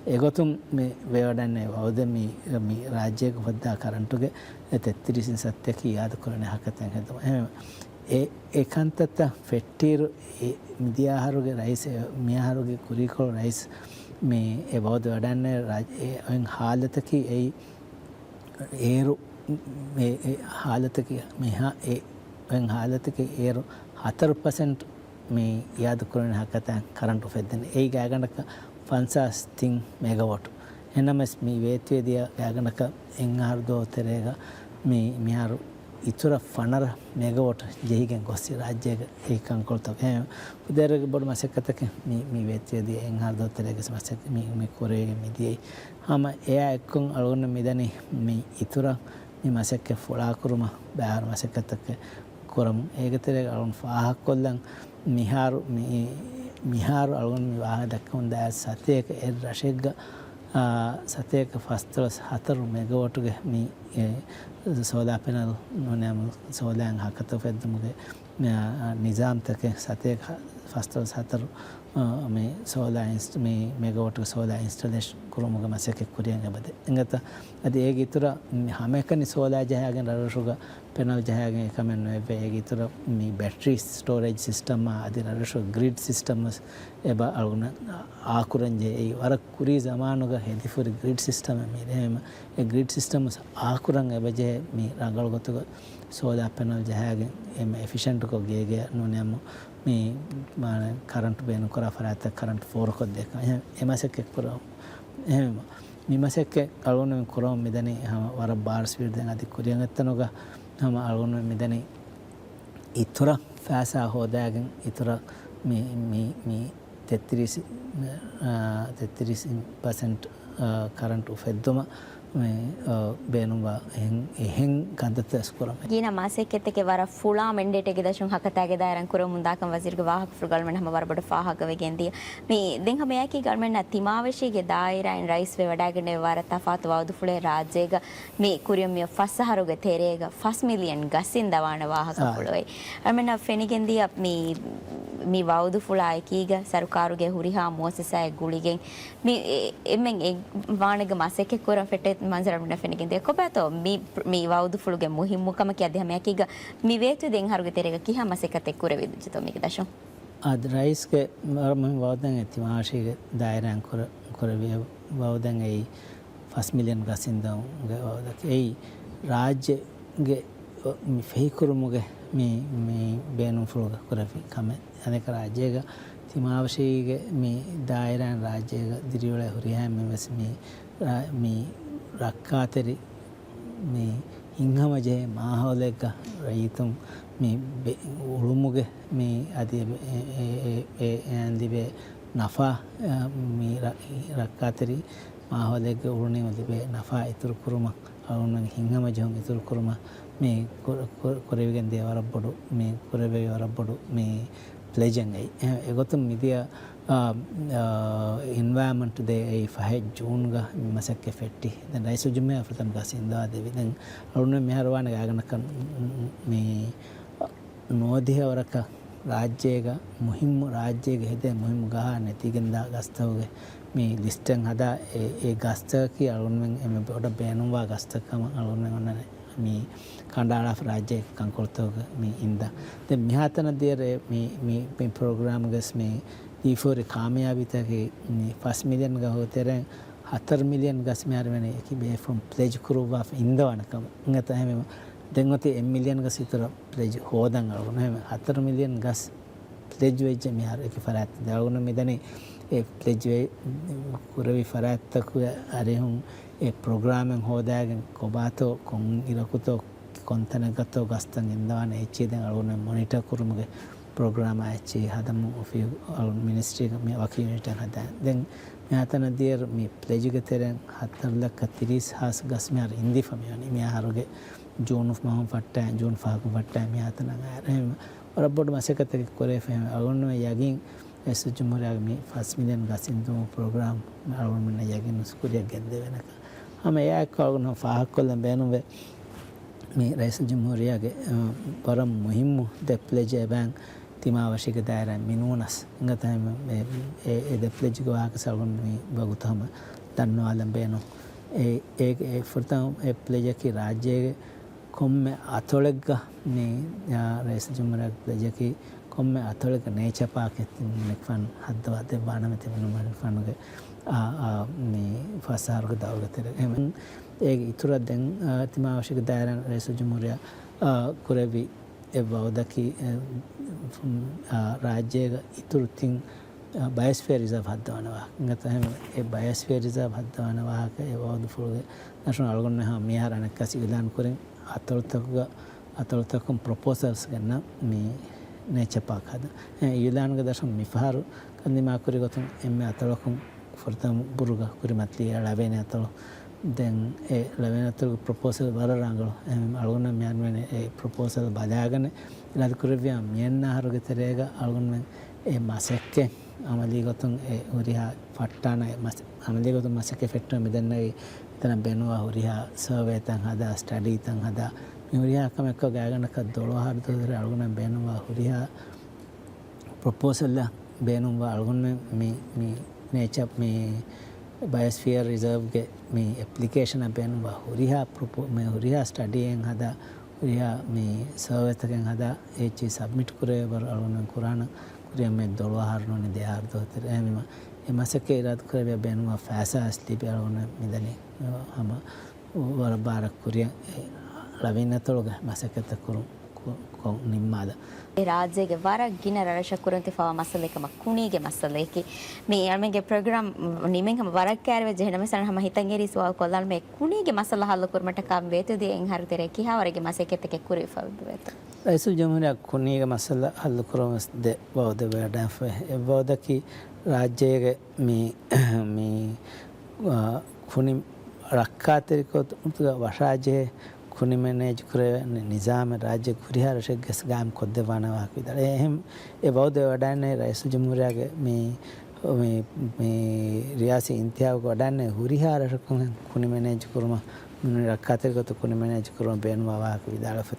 އެގޮތުން މި ވެވަޑައިގެންނެވި ވައުދެއް މި، މި ރާއްޖޭގަ އުފައްދާ ކަރަންޓުގެ އެ ތެއްތިރީސް އިންސައްތައަކީ އިއާދަކުރާނެ ހަކަތައެއް ހެދުމަށް. އެހެންވެ، އެ، އެ ކަންތައްތައް ފެއްޓިއިރު، އެ މިދިޔަ އަހަރުގެ ރައީސް، އެ މިއަހަރުގެ ކުރީކޮޅު ރައީސް މި އެ ވައުދު ވެވަޑައިގެންނެވި ރާއްޖެ، އެ އޮތް ހާލަތަކީ އެއީ އޭރު އެ، އެ ހާލަތަކީ މިހާ، އެ އޮތް ހާލަތަކީ އޭރު ހަތަރު ޕަސެންޓް މި އިއާދަކުރާނެ ހަކަތައިން ކަރަންޓު އުފެއްދެނީ. އެއީ ގާތްގަނޑަކަށް ފަންސާސް ތިން މެގަވޮޓް. އެހެންނަމަވެސް މި ވޭތުވެދިޔަ ގާތްގަނޑަކަށް އެއް އަހަރު ދުވަހު ތެރޭގަ މި، މިހާރު އިތުރަށް ފަނަރަ މެގަވޮޓް ޖެހިގެން ގޮއްސި ރާއްޖޭގެ އެ ކަންކޮޅުތަކުގަ. އެ ކުދި ވަރަށް ބޮޑު މަސައްކަތަކެއް މި، މި ވޭތުވެދިޔަ އެއް އަހަރު ދުވަހު ތެރޭގަ މަސައްކަތް މި، މި ކުރެވިގެން މިދިޔައީ. ހަމަ އެއާ އެއްކޮށް އަޅުގަނޑު މިދަނީ މި އިތުރަށް މި މަސައްކަތް ފުޅާކުރުމަށް ބައިވަރު މަސައްކަތްތަކެއް ކުރަމުން. އޭގެ ތެރޭގަ އަޅުގަނޑު ފާހަގަކޮށްލަން މިހާރު މި، މިހާރު އަޅުގަނޑު މި ވާހަކަ ދައްކަމުން ދާއިރު ސަތޭކަ އެއް ރަށެއްގަ، އާ، ސަތޭކަ ފަސްދޮޅަސް ހަތަރު މެގަވޮޓުގެ މި، އެ، ސޯލާ ޕެނަލް ނޫނީ ސޯލާއިން ހަކަތަ އުފެއްދުމުގެ މި، އާ، ނިޒާމްތަކެއް ސަތޭކަ ފަސްތައް ހަތަރު، އާ، މި ސޯލާ އިންސް-، މި މެގަވޮޓްގެ ސޯލާ އިންސްޓަލޭޝަން ކުރުމުގެ މަސައްކަތް ކުރިޔަށް އެބަދޭ. އެނގޭތަ؟ އަދި އޭގެ އިތުރަށް މި ހަމައެކަނި ސޯލާ ޖަހާގެން ރަށްރަށުގަ ޕެނަލް ޖަހާގެން އެކަމެއް ނުވެއްވޭ. އޭގެ އިތުރަށް މި ބެޓްރީ ސްޓޯރޭޖް ސިސްޓަމާ އަދި ރަށްރަށުގެ ގްރިޑް ސިސްޓަމް ވެސް އެބަ އަޅުގަނޑަށް އާކުރަން ޖެހޭ. އެއީ ވަރަށް ކުރީ ޒަމާނުގަ ހެދިފުރި ގްރިޑް ސިސްޓަމެއް މި ރޭމަ. އެ ގްރިޑް ސިސްޓަމް ވެސް އާކުރަން އެބަޖެހޭ މި ރަނގަޅު ގޮތުގަ ސޯލާ ޕެނަލް ޖަހާގެން އެންމެ އެފިޝަންޓްކޮށް ގޭގެއަށް ނޫނީ އަމު މި މާނަ ކަރަންޓް ބޭނުންކުރާ ފަރާތްތައް ކަރަންޓް ފޯރުކޮށްދޭކަން. އެހެން އެ މަސައްކަތް ކުރަމު. އެހެން މި މަސައްކަތް އަޅުގަނޑުމެން ކުރަމުން މިދަނީ ހަމަ ވަރަށް ބާރު ސްޕީޑް ދެން އަދި ކުރިޔަށްއޮތްތަނުގަ ހަމަ އަޅުގަނޑުމެން މިދަނީ އިތުރަށް ފައިސާ ހޯދާގެން އިތުރަށް މި، މި، މި ތެއްތިރީސް، އާ، ތެއްތިރީސް ޕަސެންޓް، އާ، ކަރަންޓް އުފެއްދުމަށް މި، އާ، ބޭނުންވާ އެހެން، އެހެން ކަންތައްތައް ވެސް ކުރަމެ. ގިނަ މަސައްކަތްތަކެއް ވަރަށް ފުޅާ މެންޑޭޓެއްގެ ދަށުން ހަކަތާގެ ދާއިރާއިން ކުރަމުންދާކަން ވަޒީރުގެ ވާހަކަފުޅުގައި އަޅުމެން ހަމަ ވަރަށް ބޮޑަށް ފާހަގަވެގެން ދިޔަ. މި ދެން ހަމައެކީ އަޅުމެންނަށް ތިމާވެށީގެ ދާއިރާއިން ރައީސްވެ ވަޑައިގެންނެވި ވަރަށް ތަފާތު ވައުދުފުޅެއް ރާއްޖޭގަ މި ކުރިއަށް މިއޮތް ފަސް އަހަރުގެ ތެރޭގަ ފަސް މިލިއަން ގަސް އިންދަވާނެ ވާހަކަފުޅު. އާ. އެ، އަޅުމެންނަށް ފެނިގެން ދިޔަ މި، މި ވައުދުފުޅާ އެކީގަ ސަރުކާރުގެ ހުރިހާ މުއައްސަސާއެއް ގުޅިގެން މި އެ، އެންމެން އެ ވާނެގެ މަސައްކަތް ކުރަން ފެއްޓެ މަންޒަރު އަޅުމެންނަށް ފެނިގެން ދިޔަ. ކޮބާތޯ މި، މި ވައުދުފުޅުގެ މުހިއްމުކަމަކީ އަދި ހަމައެކީގަ މި ވޭތުވެ ދެން އަހަރުގެ ތެރޭގަ ކިހާ މަސައްކަތެއް ކުރެވިއްޖެތޯ މީގެ ދަށުން؟ އާދެ، ރައީސްގެ ވަރަށް މުހިންމު ވައުދެއް ތިމާވެށީގެ ދާއިރާއިން ކުރެ-، ކުރެވި ވައުދެއް އެއީ ފަސް މިލިއަން ގަސް އިންދެވުމުގެ ވައުދަކީ. އެއީ ރާއްޖޭގެ މި ފެހިކުރުމުގެ މި، މި ބޭނުންފުޅުގަ ކުރެވި ކަމެއް. އަނެކަ ރާއްޖޭގަ ތިމާވެށީގެ މި ދާއިރާއިން ރާއްޖޭގަ ދިރިއުޅޭ ހުރިހާ އެންމެންވެސް މި ރާ-، މި ރައްކާތެރި މި ހިތްހަމަޖެހޭ މާހައުލެއްގަ ރައްޔިތުން މި ބެ-، އުޅުމުގެ މި އަދި އެ، އެ، އެ، އެ، އެއަށް ލިބޭ ނަފާ، އަ، މި ރަ-، ރައްކާތެރި މާހައުލެއްގަ އުޅުނީމަ ލިބޭ ނަފާ އިތުރުކުރުމަށް، އަޅުގަނޑުމެން ހިތްހަމަޖެހުން އިތުރުކުރުމަށް މި ކުރ-، ކުރ-، ކުރެވިގެން ދިޔަ ވަރަށް ބޮޑު، މި ކުރެވޭ ވަރަށް ބޮޑު މި ޕްލެޖެއް އެއީ. އެ، އެގޮތުން މިދިޔަ، އާ، އާ، އެންވަޔަރމަންޓް ޑޭ އެއީ ފަހެއް ޖޫންގަ މި މަސައްކަތް ފެއްޓި. ދެން ރައީސުލްޖުމްހޫރިއްޔާ ފުރަތަމަ ގަސް އިންދަވާ ދެވި. ދެން އަޅުގަނޑު މިހާރު ވާނެ ގާތްގަނޑަކަށް މި ނުވަދިހަ ވަރަކަށް ރާއްޖޭގަ މުހިއްމު، ރާއްޖޭގަ ހެދޭ މުހިއްމު ގަހާ ނެތިގެންދާ ގަސްތަކުގެ މި ލިސްޓެއް ހަދާ، އެ، އެ ގަސްތަކަކީ އަޅުގަނޑުމެން އެންމެ ބޮޑަށް ބޭނުންވާ ގަސްތައް ކަމަށް އަޅުގަނޑުމެން އޮންނަނީ. މި ކަނޑައަޅާފަ ރާއްޖޭގެ ކަންކޮޅުތަކުގަ މި އިންދާ. ދެން މިހާތަނަށް ދިޔަ ރޭ މި، މި، މި ޕްރޮގްރާމްގަސް މި ދީފަހުރި ކާމިޔާބީތަކީ މި ފަސް މިލިއަން ގަހުގެ ތެރެއިން ހަތަރު މިލިއަން ގަސް މިހާރު ވެނީ އެކި ބޭފުޅުން ޕްލެޖް ކުރުއްވާފަ އިންދަވާނެ ކަމަށް. އިނގޭތަ؟ އެހެންވީމަ ދެން އޮތީ އެއް މިލިއަން ގަސް އިތުރަށް ޕްލެޖް ހޯދަން އަޅުގަނޑު. އެހެންވެ ހަތަރު މިލިއަން ގަސް ޕްލެޖް ވެއްޖެ މިހާރު އެކި ފަރާތްތައް. އަޅުގަނޑު މިދަނީ އެ ޕްލެޖް ވެ-، ކުރެވި ފަރާތްތަކުގެ އަރިހުން އެ ޕްރޮގްރާމެއް ހޯދާގެން ކޮބާތޯ ކޮން އިރަކުތޯ ކޮންތަނެއްގަތޯ ގަސްތައް އިންދަވާނެ އެއްޗެއް ދެން އަޅުގަނޑު މޮނިޓަރ ކުރުމުގެ ޕްރޮގްރާމާ އެއްޗެއް ހަދަމުން އޮފީހު އަޅު މިނިސްޓްރީގެ މި ވަކި ޔުނިޓެއް ހަދާ. ދެން މިހާތަނަށް ދިޔައިރު މި ޕްލެޖުގެ ތެރެއިން ހަތަރު ލައްކަ ތިރީސް ހާސް ގަސް މިހާރު އިންދިފަ މިވަނީ. މި އަހަރުގެ ޖޫނު މަހުން ފައްޓައި، ޖޫން ފަހަކުން ފައްޓައި މިހާތަނަށް އައިރު. އެހެން ވަރަށް ބޮޑު މަސައްކަތެއް ކުރެވިފަ. އަޅުގަނޑުމެން ޔަގީން ރައީސުލްޖުމްހޫރިއްޔާގެ މި ފަސް މިލިއަން ގަސް އިންދުމުގެ ޕްރޮގްރާމް އަޅުގަނޑުމެންނަށް ޔަގީން ކުރިއަށް ގެންދެވޭނެކަން. ހަމަ އެއާއެކު އަޅުގަނޑު ފާހަގަކޮށްލަން ބޭނުންވޭ. މި ރައީސުލްޖުމްހޫރިއްޔާގެ، އަ، ވަރަށް މުހިއްމު ދެ ޕްލެޖެއް އެބައިން ތިމާވެށީގެ ދާއިރާއިން މިނޫނަސް. އިނގޭތަ؟ އެ، އެ، އެ ދެ ޕްލެޖުގެ ވާހަކަ އަޅުގަނޑު މި ވަގުތު ހަމަ ދަންނަވާލަން ބޭނުން. އެ، އެ، އެ ފުރަތަމަ އެ ޕްލެޖަކީ ރާއްޖޭގެ ކޮންމެ އަތޮޅެއްގަ މި، އާ، ރައީސުލްޖުމްހޫރިއްޔާގެ ޕްލެޖަކީ ކޮންމެ އަތޮޅެއްގަ ނޭޗަރ ޕާކެއް ތިމަންނަ ފަން ހައްދަވާ ދެއްވާނަމޭ ތިމަންނަ ފަނުގެ، އާ، އާ، މި ފަސް އަހަރުގެ ދައުރުގެ ތެރޭގަ. އެހެން އޭގެ އިތުރަށް ދެން، އާ، ތިމާވެށީގެ ދާއިރާއިން ރައީސުލްޖުމްހޫރިއްޔާ، އާ، ކުރެއްވި އެއް ވައުދަކީ، އެ، އާ، ރާއްޖޭގަ އިތުރު ތިން، އާ، ބަޔޮސްފިއަރ ރިޒާވް ހައްދަވާނެ ވާހަކަ. އިނގޭތަ؟ އެހެން އެ ބަޔޮސްފިއަރ ރިޒާވް ހައްދަވާނެ ވާހަކަ އެ ވައުދުފުޅުގެ ދަށުން އަޅުގަނޑުމެން ހަމަ މިހާރު އަނެއްކާސް އިއުލާން ކުރިން އަތޮޅުތަކުގަ، އަތޮޅުތަކުން ޕްރޮޕޯސަލްސް ގެންނަ މި ނޭޗަރ ޕާކް ހަދަން. އެ އިއުލާންގެ ދަށުން މިފަހަރު ކަންދިމާކުރި ގޮތުން އެންމެ އަތޮޅަކުން ފުރަތަމަ ބުރުގަ ކުރިމަތިލީ އެ ޅަވޭނެ އަތޮޅު. ދެން އެ ޅަވޭނެ އަތޮޅުގެ ޕްރޮޕޯސަލް ވަރަށް ރަނގަޅު. އެހެން އަޅުގަނޑަށް މިހާރު ވެނީ އެ ޕްރޮޕޯސަލް ބަލާގަނެ އިރާދަ ކުރެއްވިޔާ މިއަންނަ އަހަރުގެ ތެރޭގަ އަޅުގަނޑުމެން އެ މަސައްކަތް އަމަލީ ގޮތުން އެ ހުރިހާ ފައްޓާނަ އެ މަސް-، އަމަލީ ގޮތުން މަސައްކަތް ފެއްޓުމަށް މިދަންނަވީ އެތަނަށް ބޭނުންވާ ހުރިހާ ސަރވޭތައް ހަދާ، ސްޓަޑީތައް ހަދާ، މި ހުރިހާ ކަމެއްކޮށް ގާތްގަނޑަކަށް ދޮޅު އަހަރު ދުވަސްވަރަށް އަޅުގަނޑަށް ބޭނުންވާ ހުރިހާ ޕްރޮޕޯސަލްއަށް ބޭނުންވާ އަޅުގަނޑުމެން މި، މި ނޭޗަރ، މި ބަޔޮސްފިއަރ ރިޒަރވްގެ މި އެޕްލިކޭޝަނަށް ބޭނުންވާ ހުރިހާ ޕްރޮޕޯ-، މި ހުރިހާ ސްޓަޑީއެއް ހަދާ، ހުރިހާ މި ސަރވޭތަކެއް ހަދާ، އެއްޗި ސަބްމިޓް ކުރެވޭ ވަރު އަޅުގަނޑުމެން ކުރާނަން. ކުރިއަށް މި ދޮޅު އަހަރު ނޫނީ ދެ އަހަރު ދުވަހު ތެރޭ. އެހެންވީމަ އެ މަސައްކަތް އިރާދަކުރެއްވިޔާ ބޭނުންވާ ފައިސާ އަސްލީ ބޭ އަޅުގަނޑު މިދަނީ ހަމަ ވަރަށް ބާރަށް ކުރިއަށް އެ ޅަވިން އަތޮޅުގެ މަސައްކަތްތައް ކުރުން ކޮ-، ކޮށް ނިންމާލަ. އެ ރާއްޖޭގެ ވަރަށް ގިނަ ރަށްރަށަށް ކުރިން ތިފާވާ މައްސަލައެއް ކަމަށް ކުނީގެ މައްސަލައަކީ. މި އަޅުމެންގެ ޕްރޮގްރާމް ނިމެން ހަމަ ވަރަށް ކައިރިވެއްޖެ. އެހެންނަމަވެސް އަޅުގަނޑު ހަމަ ހިތަށް އެރި ސުވާލު ކޮށްލާނަން މި ކުނީގެ މައްސަލަ ހައްލު ކުރުމަށްޓަކާ މި ވޭތުވެދިޔަ އެއް އަހަރު ތެރޭ ކިހާވަރެއްގެ މަސައްކަތްތަކެއް ކުރިވެފަ ވެއްޖެ؟ ރައީސުލްޖުމްހޫރިއްޔާ ކުނީގެ މައްސަލަ ހައްލު ކުރުމަށް ވެސް ދެ ވައުދެއް ވެވަޑައިގެންފަ. އެއް ވައުދަކީ ރާއްޖޭގެ މި، މި، އާ، ކުނި ރައްކާތެރިކޮށް ވަށާޖެހޭ ކުނި މެނޭޖް ކުރެވޭ ނި-، ނިޒާމެއް ރާއްޖޭގެ ހުރިހާ ރަށެއްގެ ގާއިމް ކޮށްދެއްވާނެ ވާހަކަ ވިދާޅުވި. އެހެން އެ ވައުދު ވެވަޑައިގެންނެވި ރައީސުލްޖުމްހޫރިއްޔާގެ މި މި، މި ރިޔާސީ އިންތިހާބުގަ ވަޑައިގެންނެވި ހުރިހާ ރަށަކުން ކުނި މެނޭޖް ކުރުމަށް ނޫނީ ރައްކާތެރި ގޮތުން ކުނި މެނޭޖް ކުރުމަށް ބޭނުންވާ ވާހަކަ ވިދާޅުވެފަ.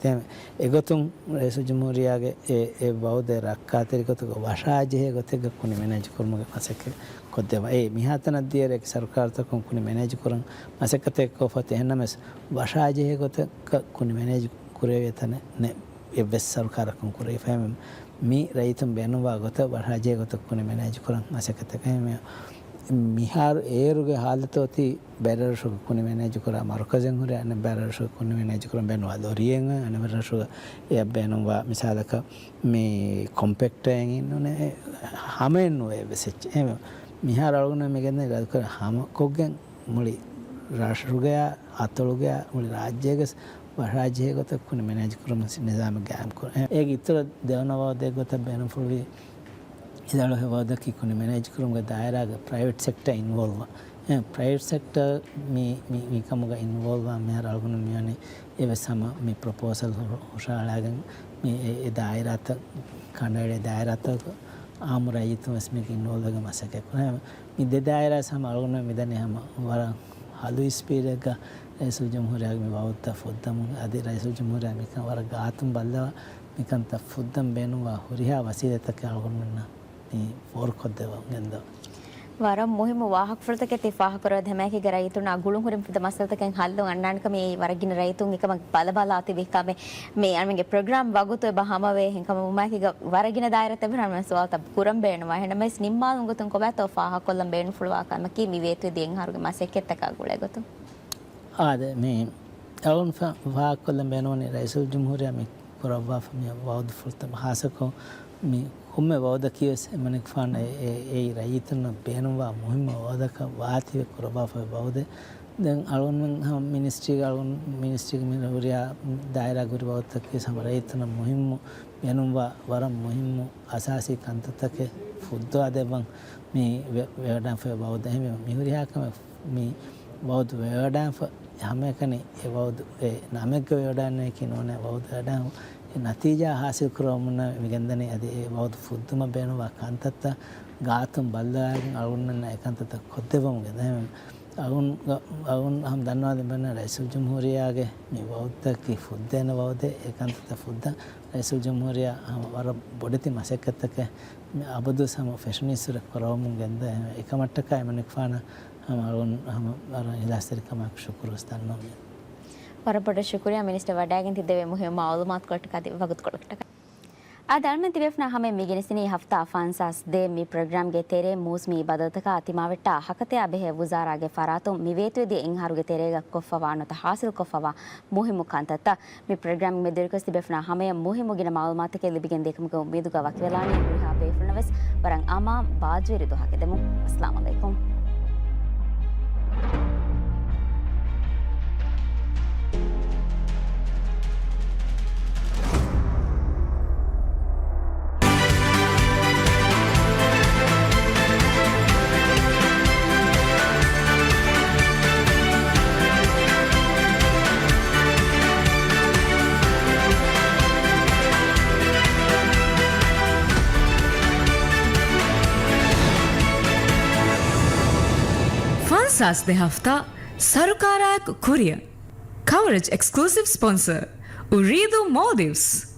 އެގޮތުން ރައީސުލްޖުމްހޫރިއްޔާގެ އެ، އެ ވައުދެއް ރައްކާތެރި ގޮތުގަ ވަށާޖެހޭ ގޮތެއްގަ ކުނި މެނޭޖް ކުރުމުގެ މަސައްކަތް ކޮށްދެއްވާ. އެ މިހާތަނަށް ދިޔައިރު އެކި ސަރުކާރުތަކުން ކުނި މެނޭޖް ކުރަން މަސައްކަތެއް ކޮށްފަ އޮތީ. އެހެންނަމަވެސް ވަށާޖެހޭ ގޮތަށް ކުނި މެނޭޖް ކުރެވޭ ތަނެއް ނެ އެއްވެސް ސަރުކާރަކުން ކުރެވިފައެއް މި ރައްޔިތުން ބޭނުންވާ ގޮތަށް ވަށާޖެހޭ ގޮތަށް ކުނި މެނޭޖް ކުރަން މަސައްކަތަކަށް މި-، މިހާރު އޭރުގެ ހާލަތު އޮތީ ބައިރަށްރަށުގެ ކުނި މެނޭޖް ކުރާ މަރުކަޒެއް ހުރެ އަނެއް ބައިރަށްރަށުގެ ކުނި މެނޭޖް ކުރަން ބޭނުންވާ ލޮރީއެއް އަނެއް ބައިރަށްރަށުގަ އެއަށް ބޭނުންވާ މިސާލަކަށް މި ކޮމްޕެކްޓަރެއް އިންނޫނެ ހަމައެއް ނުވޭ އެއްވެސް އެއްޗެއް. އެހެން މިހާރު އަޅުގަނޑު މި ގެންދަނީ ރަދުކުރަން ހަމަކޮށްގެން މުޅި ރަށުގެއާ އަތޮޅުގެއާ މުޅި ރާއްޖޭގެ ވަށާޖެހޭ ގޮތަށް ކުނި މެނޭޖް ކުރުމަށް ނިޒާމެއް ގާއިމް ކުރުން. އޭގެ އިތުރަށް ދެވަނަ ވައުދެއް ގޮތަށް ބޭނުންފުޅުވި އިދާޅުވި ވައުދަކީ ކުނި މެނޭޖް ކުރުމުގެ ދާއިރާގަ ޕްރައިވެޓް ސެކްޓަރ އިންވޯލްވް. އެ، ޕްރައިވެޓް ސެކްޓަރ މި، މި، މިކަމުގަ އިންވޯލްވް ވާން މިހާރު އަޅުގަނޑު މިވަނީ އެވެސް ހަމަ މި ޕްރޮޕޯސަލް ހު-، ހުށަހަޅާގެން މި އެ، އެ ދާއިރާތައް ކަނޑައެޅޭ ދާއިރާތައް އާއްމު ރައްޔިތުން ވެސް މީގަ އިންވޯލްވް ވެގެން މަސައްކަތް ކުރަން. މި ދެ ދާއިރާ ހަމަ އަޅުގަނޑު މިދަނީ ހަމަ ވަރަށް ހަލު ސްޕީޑެއްގަ ރައީސުލްޖުމްހޫރިއްޔާގެ މި ވައުދުތައް ފުއްދަމުން އަދި ރައީސުލްޖުމްހޫރިއްޔާ މިކަން ވަރަށް ގާތުން ބައްލަވާ މިކަންތައް ފުއްދަން ބޭނުންވާ ހުރިހާ ވަސީލަތްތަކެއް އަޅުގަނޑުމެންނަށް މި ފޯރުކޮށްދެއްވަން ގެންދަވާ. ވަރަށް މުހިއްމު ވާހަކަފުޅުތަކެއް ތި ފާހަގަކުރެވޭ. ހަމައެކީގަ ރައްޔިތުންނާ ގުޅުން ހުރި މިފަދަ މައްސަލަތަކެއް ހައްލު އަންނާނެ ކަމަށް ވަރަށް ގިނަ ރައްޔިތުން އެކަމަށް ބަލަބަލާ ތިބި ކަމެއް. މި އަޅުމެންގެ ޕްރޮގްރާމް ވަގުތު އެބަ ހަމަވޭ. އެހެންކަމުން ހަމައެކީގަ ވަރަށް ގިނަ ދާއިރާތައް ހަމަ ސުވާލުތައް ކުރަން ބޭނުންވާ. އެހެންނަމަވެސް ނިންމާލުމުގެ ގޮތުން ކޮބާތޯ ފާހަގަކޮށްލަން ބޭނުންފުޅުވާ ކަމަކީ މި ވޭތުވެދިޔަ އެއް އަހަރުގެ މަސައްކަތްތަކާ ގުޅޭ ގޮތުން. އާދެ، މި އަޅުގަނޑު ފާ-، ފާހަގަކޮށްލަން ބޭނުންވަނީ ރައީސުލްޖުމްހޫރިއްޔާ މި ކުރައްވާފަ މި ވައުދުފުޅުތައް ހާއްސަކޮށް މި ކޮންމެ ވައުދަކީ ވެސް އެމަނިކުފާނު އެ-، އެ-، އެއީ ރައްޔިތުންނަށް ބޭނުންވާ މުހިއްމު ވައުދަކަށް ވާތީވެ ކުރައްވާފައި ވައުދެއް. ދެން އަޅުގަނޑުމެން ހަމަ މިނިސްޓްރީގެ އަޅުގަނޑު މިނިސްޓްރީގެ މި ހުރިހާ ދާއިރާގަ ހުރި ވައުދުތަކީ ވެސް ހަމަ ރައްޔިތުންނަށް މުހިއްމު ބޭނުންވާ ވަރަށް މުހިއްމު އަސާސީ ކަންތައްތަކެއް ފުއްދުވާ ދެއްވަން މި ވެ-، ވެވަޑައިފައި ވައުދެއް. އެހެންވީމަ މި ހުރިހާ ކަމެއް މި ވައުދު ވެވަޑައިފަ ހަމައެކަނި އެ ވައުދު އެ ނަމެއްގަ ވެވަޑައިގެންނެވިޔަކީ ނޫނޭ ވައުދު ވެވަޑައި އެ ނަތީޖާ ހާސިލް ކުރަމުންނަށް މި ގެންދަނީ އަދި އެ ވައުދު ފުއްދުމަށް ބޭނުންވާ ކަންތައްތައް ގާތުން ބައްލަވައިގެން އަޅުގަނޑުމެންނަށް އެ ކަންތައްތައް ކޮށްދެއްވަމުން ގެންދަނީ. އަޅުގަނޑު، އަޅުގަނޑު ހަމަ ދަންނަވާލަން ބޭނުން ރައީސުލްޖުމްހޫރިއްޔާގެ މި ވައުދުތަކީ ފުއްދޭނެ ވައުދެއް. އެ ކަންތައްތައް ފުއްދަން ރައީސުލްޖުމްހޫރިއްޔާ ހަމަ ވަރަށް ބޮޑެތި މަސައްކަތްތަކެއް މި އަބަދުވެސް ހަމަ ފެށުނީއްސުރެ ކުރަވަމުން ގެންދަ. އެކަމަށްޓަކާ އެމަނިކުފާނަށް ހަމަ އަޅުގަނޑު ހަމަ ވަރަށް އިހްލާސްތެރިކަމާއެކު ޝުކުރުވެސް ދަންނަވަމެވެ. ވަރަށް ބޮޑަށް ޝުކުރިއްޔާ މިނިސްޓަރ ވަޑައިގެން ތި ދެވޭ މުހިއްމު މައުލޫމާތުކޮޅަށްޓަކާ އަދި ވަގުތުކޮޅަށްޓަކާ. އާދެ، އަޅުމެން ތިބޭފުޅުންނާ ހަމައަށް މި ގެނެސްދިނީ ހަފްތާ ފަންސާސް ދޭއް މި ޕްރޮގްރާމްގެ ތެރޭ މޫސުމީ ބަދަލުތަކާ ތިމާވެއްޓާ ހަކަތަޔާ ބެހޭ ވުޒާރާގެ ފަރާތުން މި ވޭތުވެދިޔަ އެއް އަހަރުގެ ތެރޭގަ ކޮށްފަވާ ނުވަތަ ހާސިލްކޮށްފަވާ މުހިއްމު ކަންތައްތައް. މި ޕްރޮގްރާމް މެދުވެރިކޮށް ތިބޭފުޅުންނާ ހަމަޔަށް މުހިއްމު ގިނަ މައުލޫމާތުތަކެއް ލިބިގެން ދޭކަމުގެ އުއްމީދުގަ ވަކިވެލާނީ. ހުރިހާ ބޭފުޅުންނަށް ވެސް ވަރަށް އަމާން ބާއްޖަވެރި ދުވަހަކަށް ދެމުން. އައްސަލާމު ޢަލައިކުމް. ފަންސާސް ދެ ހަފްތާ ސަރުކާރާއެކު ކުރިއަށް. ކަވަރޭޖް އެކްސްކްލޫސިވް ސްޕޮންސަރ، އުރީދޫ މޯލްޑިވްސް.